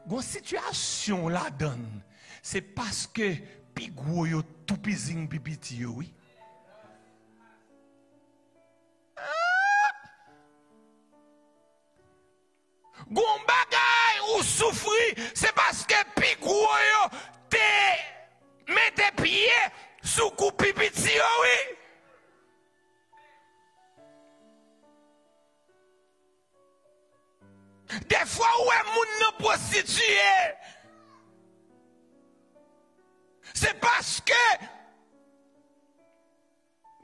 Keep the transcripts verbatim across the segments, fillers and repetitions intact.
Gon sitiyasyon w ladan l, se paske pi gwo yo toupizin pi piti yo, wi. Gon bagay ou soufri, se paske pi gwo yo te mete pye sou kou pi piti yo, wi. Defwa ou wè moun nan pwostitiye, se paske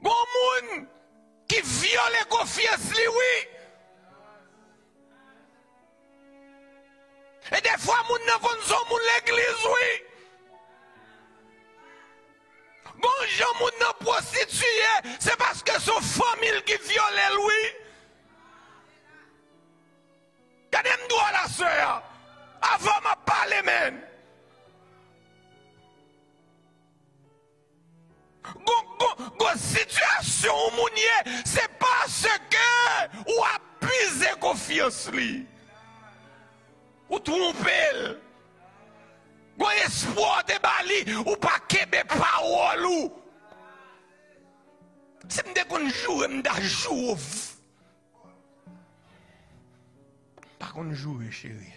gon moun ki vyole konfyans li, wi. E defwa moun nan konn se yon moun legliz, wi. Bon jan moun nan pwostitiye, se paske se yon fanmi l ki vyole l, wi. Gade m dwòl aswè a. Avan m ap pale, menn. Gon, gon, gon sitiyasyon yon moun ye, se paske ou abize konfyans li. Ou twonpe l. Gon espwa w te ba li, ou pa kenbe pawòl ou. Si m te konn joure, m ta joure w. M pa konn joure, cheri.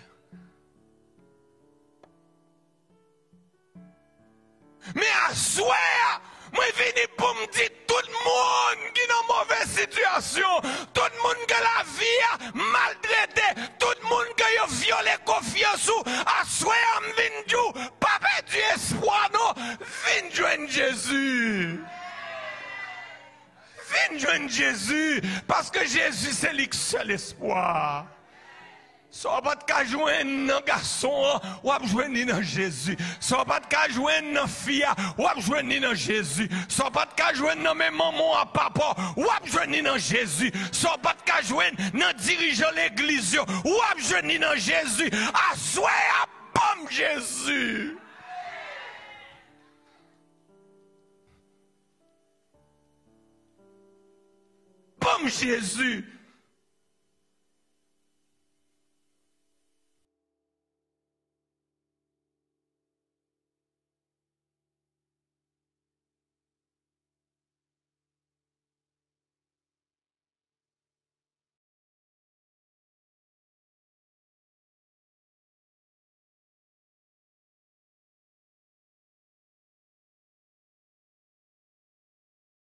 Men aswè a, mwen vini pou m di tout moun ki nan move sitiyasyon, tout moun ke lavi a maltrete, tout moun ke yo vyole konfyans ou, aswè a m vin di w, pa pèdi espwa non, vin jwenn Jezi. Vin jwenn Jezi, paske Jezi se li k sèl espwa. Sa w pa t ka jwenn nan gason an, w ap jwenn li nan Jezi. Sa w pa t ka jwenn nan fi a, w ap jwenn li nan Jezi. Sa w pa t ka jwenn nan men manman w ak papa w, w ap jwenn li nan Jezi. Sa w pa t ka jwenn nan dirijan legliz yo, w ap jwenn li nan Jezi. Aswè a, ban m Jezi. Ban m Jezi.